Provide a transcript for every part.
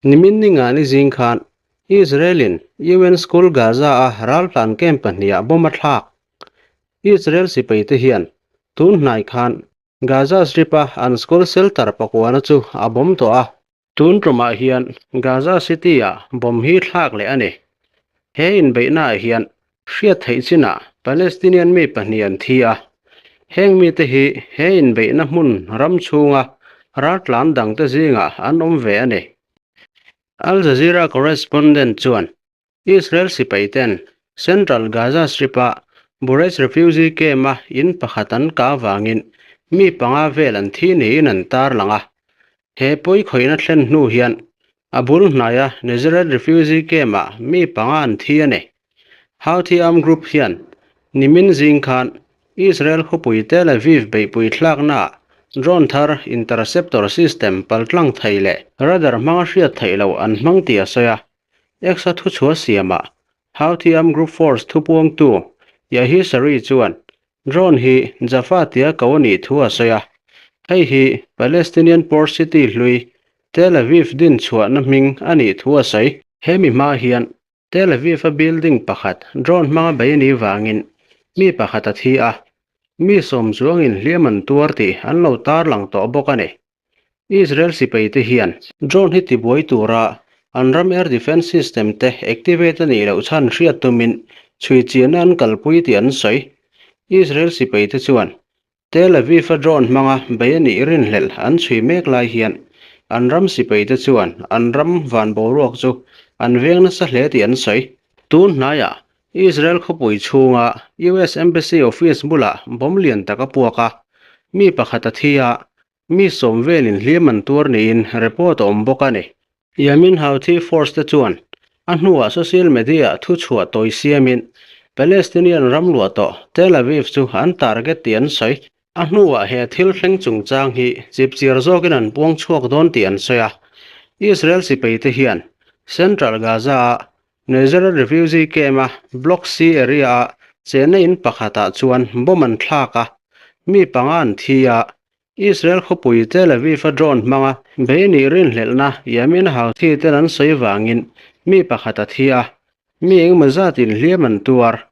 Nimin Ningani zing khan Israel-in UN School Gaza-a raltlan camp pahniha bomb a thlak. Israel sipaite hian tun hnai khan Gaza Strip-a an school shelter pakuana chu a bomb tawh a. Tun tumah hian Gaza City-ah bomb hi thlak leh a ni. He inbeihnaah hian hriat theih chinah Palestinian mi pahnih an thi a. Heng mite hi he inbeihna hmun ram chhunga raltlan dangte zingah an awm ve a ni. Al Jazeera correspondent chuan Israel sipaiten Central Gaza Strip-a Bureij refugee camp-a in pakhat an kah avangin mi panga vel an thi niin an tarlang a. He pawi khawihna thlen hnu hian a bul hnaia Nazareth refugee camp-ah mi panga an thi a ni. Houthi armed group hian nimin zing khan Israel khawpui Tel Aviv beihpui thlaknaah drone thar interceptor system paltlang thei leh radar hmanga hriat theih loh an hmang tih a sawi a. X-a thuchhuah siamah Houthi armed group force thupuangtu Yahya Saree chuan Drone hi Jaffa tia ko a nih thu a sawi a, hei hi Palestinian port city hlui Tel Aviv din chhuahna hming a nih thu a sawi. Hemi hma hian Tel Aviv-a building pakhat drone hmanga bei a nih vangin mi pakhat a thi a, mi sawm chuangin hliam an tuar tih an lo tarlang tawh bawk a ni. Israel sipaite hian drone hi tibuai tura an ram air defence system te activate a nih loh chhan hriat tumin chhui chiahna an kalpui tih an sawi. Israel sipaite chuan Tel Aviv-a drone hmanga bei a nih rinhlelh an chhui mek lai hian an ram sipaite chuan an ram van boruak chu an veng nasa hle tih an sawi. Tun hnaiah Israel khawpui chhunga US Embassy office bulah bomb lian tak a puak a, mi pakhat a thi a, Mi sawm velin hliam an tuar niin report a awm bawk a ni. Yamin Houthi force te chuan a hnuah social media-ah thuchhuah tawi siamin Palestinian ram luah tawh Tel Aviv chu an target tih an sawi. A hnuah he thil thleng chungchang hi chipchiar zawkin an puang chhuak dawn tih an sawi a. Israel sipaite hian Central Gaza-a Nazareth refugee camp-a Block C area-a chenna in pakhatah chuan bomb an thlak a, mi panga an thi a, Israel khawpui Tel Aviv-a drone hmanga bei nih rinhlelhna Yamin Houthi ten an sawi vangin mi pakhat a thi a, mi engemaw zatin hliam an tuar.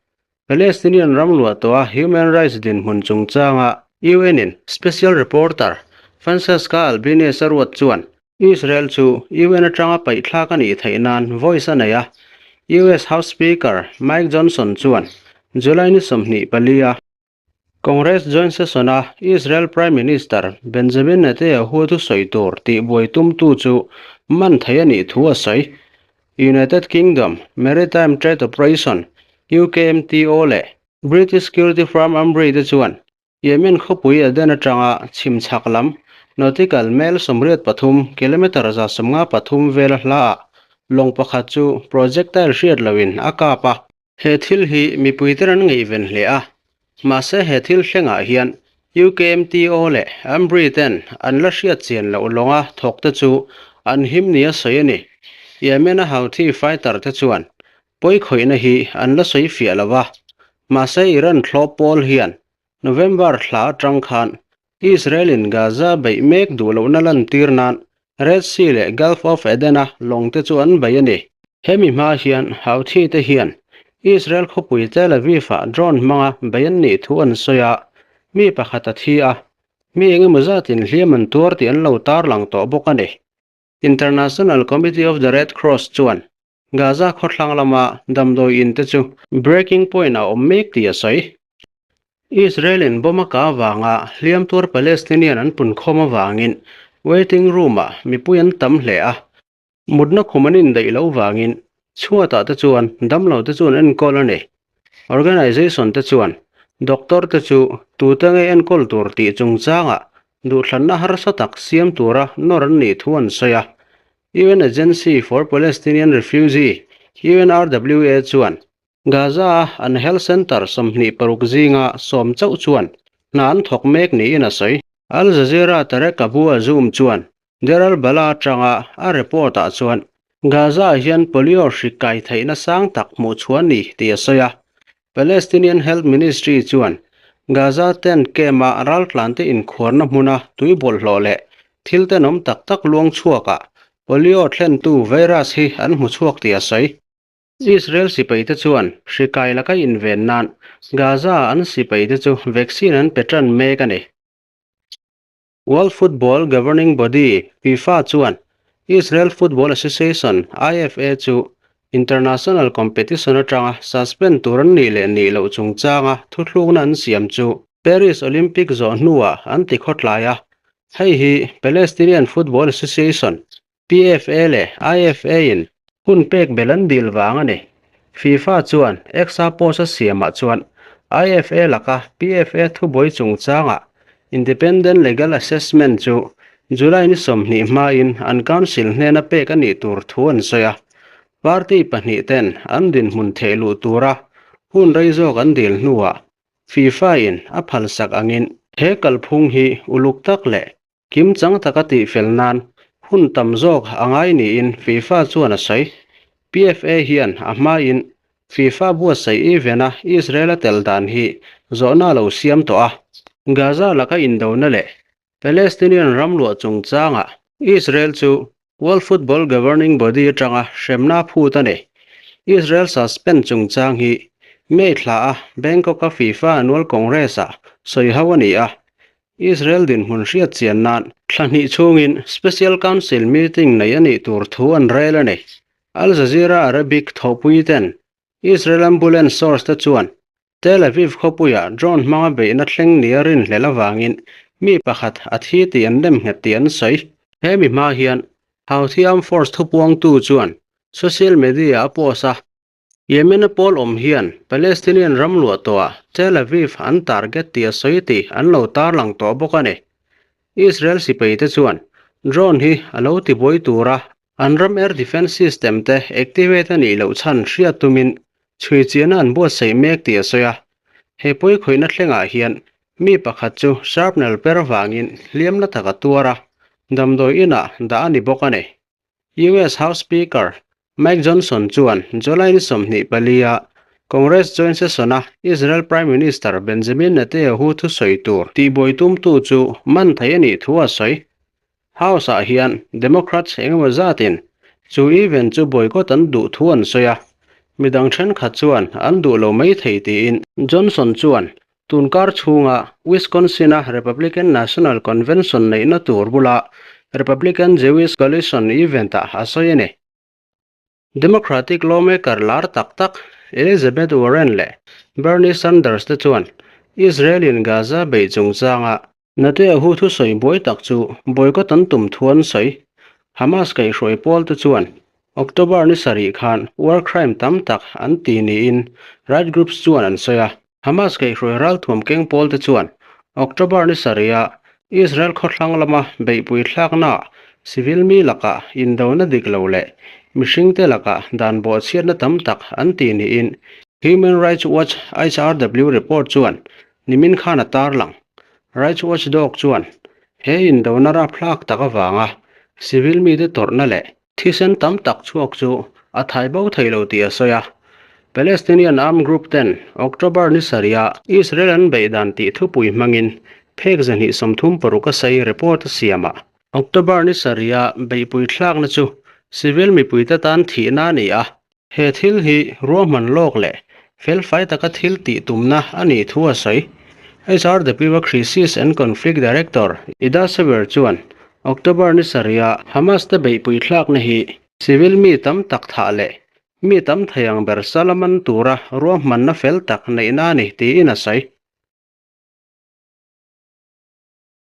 Palestinian ram luah tawha human rights dinhmun chungchanga UN-in Special Reporter Francesca Albanese a ruat chuan Israel chu UN atanga paihthlak a nih theih nan voice a nei a, US House Speaker Mike Johnson chuan July ni 24 a Congress Joint Session-a Israel Prime Minister Benjamin Netanyahu thusawi tur tihbuai tumtu chu man theih a nih thu a sawi. United Kingdom Maritime Trade Operation, UKMTO, leh British security firm Ambrey te chuan Yemen khawpui Aden atanga chhim chhak lam nautical mel 83, kilometre 153 vela hlaah lawng pakhat chu projectile hriat loin a kap a. He thil hi mipuite an ngaihven hle a, mahse he thil thlengah hian UKMTO leh Ambrey ten an la hriat chian loh lawnga thawkte chu an him nia sawi a ni. Yemen-a Houthi fighter te chuan pawi khawihna hi an la sawi fiah lo va, mahse Iran thlawp pawl hian November thla atang khan Israel-in Gaza beih mek duh lohna lantir nan Red Sea leh Gulf of Aden-a lawngte chu an bei a ni. Hemi hma hian Houthi te hian Israel khawpui Tel Aviv-ah drone hmanga bei an nih thu an sawi a, mi pakhat a thi a, mi engemaw zatin hliam an tuar tih an lo tarlang tawh bawk a ni. International Committee of the Red Cross chuan Gaza khawthlang lama damdawi in te chu breaking point a awm mek tih a sawi. Israel-in bomb a kah avanga hliam tuar Palestinian an punkhawm avangin waiting room-ah mipui an tam hle a, mutna khum an indaih loh vangin chhuatah te chuan damlo te chu an enkawl a ni. Organisation te chuan doctor te chu tute nge enkawl tur tih chungchangah duhthlanna harsa tak siam tura nawr an nih thu an sawi a. UN Agency for Palestinian Refugee, UNRWA, chuan Gaza-a an health centre 26 zinga sawm chauh chuan hna an thawk mek niin a sawi. Al Jazeera Tarek Abu Azzoum chuan Deir al-Balah atanga a report-ah chuan Gaza-ah hian polio hri kai theihna sang tak hmuh chhuah a ni tih a sawi a. Palestinian Health Ministry chuan Gaza tent camp-a raltlante inkhuarna hmuna tui bawlhhlawh leh thil tenawm tak tak luang chhuakah Polio thlentu virus hi an hmu chhuak tih a sawi. Israel sipaite chuan hri kai laka inven nan Gaza-a an sipaite chu vaccine an pe tan mek a ni. World Football Governing Body, FIFA, chuan Israel Football Association, IFA, chu international competition atanga suspend tur an nih leh nih loh chungchanga thuthlukna an siam chu Paris Olympic zawh hnuah an ti khawtlai a. Hei hi Palestinian Football Association, PFA leh IFA-in hun pek belh an dil vang a ni. FIFA chuan X-a post a siamah chuan IFA laka PFA thubuai chungchangah Independent Legal Assessment chu July ni 20 hmain an Council hnena pek a nih tur thu an sawi a. Party pahnihten an dinhmun theh luh tura hun rei zawk an dil hnuah FIFA-in a phalsak angin he kalphung hi uluk tak leh Kim chang taka tihfel nan hun tam zawk a ngai niin FIFA chuan a sawi. PFA hian a hmain FIFA buatsaih event-a Israel a tel dan hi zawhna a lo siam tawh a. Gaza laka indona leh Palestinian ram luah chungchangah Israel chu World Football Governing Body atanga hremna a phut a ni. Israel suspend chungchang hi May thla a Bangkok-a FIFA Annual Congress-ah sawi ho a ni a. Israel dinhmun hriat chian nan thla hnih chhungin Special Council meeting nei a nih tur thu an rel a ni. Al Jazeera Arabic thawhpui ten Israel ambulance source te chuan Tel Aviv khawpuia drone hmanga beihna thleng nia rinhlelh avangin mi pakhat a thi tih an nem nghet tih an sawi. He mi hma hian Houthi Armed Force thupuangtu chuan social media a post a, Yemen-a pawl awm hian Palestinian ram luah tawhah Tel Aviv an target tih a sawi tih an lo tarlang tawh bawk a ni. Israel sipaite chuan drone hi a lo tibuai tura An ram air defence system te activate a nih loh chhan hriat tumin chhui chiahna an buatsaih mek tih a sawi a. He pawi khawihna thlengah hian mi pakhat chu shrapnel per vangin hliam la tak a tuar a, damdawi inah dah a ni bawk a ni. US House Speaker Mike Johnson chuan July ni 24 a Congress joint session-a Israel Prime Minister Benjamin Netanyahu thusawi tur tihbuai tumtu chu man thei a nih thu a sawi. House-ah hian Democrats engemaw zatin chu event chu boycott an duh thu an sawi a, midang thenkhat chuan an duh lo mai thei tiin. Johnson chuan tunkar chhunga Wisconsin-a Republican National Convention neihna tur bula Republican Jewish Coalition event-ah a sawi a ni. Democratic lawmaker lar tak tak Elizabeth Warren leh Bernie Sanders te chuan Israel-in Gaza beih chungchanga Netanyahu thusawi buai tak chu boycott an tum thu an sawi. Hamas kaihhruai pawl te chuan October ni sarih khan war crime tam tak an ti niin right groups chuan an sawi a. Hamas kaihhruai ralthuam keng pawl te chuan October ni sariha Israel khawthlang lama beihpui thlaknaah civil mi lakah indona dik lo leh mihringte lakah dan bawhchhiatna tam tak an ti niin Human Rights Watch, HRW, report chuan nimin khan a tarlang. Rights Watchdog chuan he indona rapthlak tak avanga civil mite tawrhna leh Thisen tam tak chhuak chu a thai bo thei lo tih a sawi a. Palestinian armed group ten October ni sarih ah Israel an beih dan tih thupui hmangin phek 236 a sei report a siam a. October ni sarih ah beihpui thlakna chu civil mipuite tan thihna a ni a. He thil hi ruahman lawk leh felfai taka thil tih tumna a nih thu a sawi. HRW Crisis and Conflict Director Ida Sever chuan October ni sarih ah Hamas te beihpui thlakna hi civil mi tam tak thah leh mi tam thei ang ber salaman tura ruahmanna fel tak neihna a ni tiin a sawi.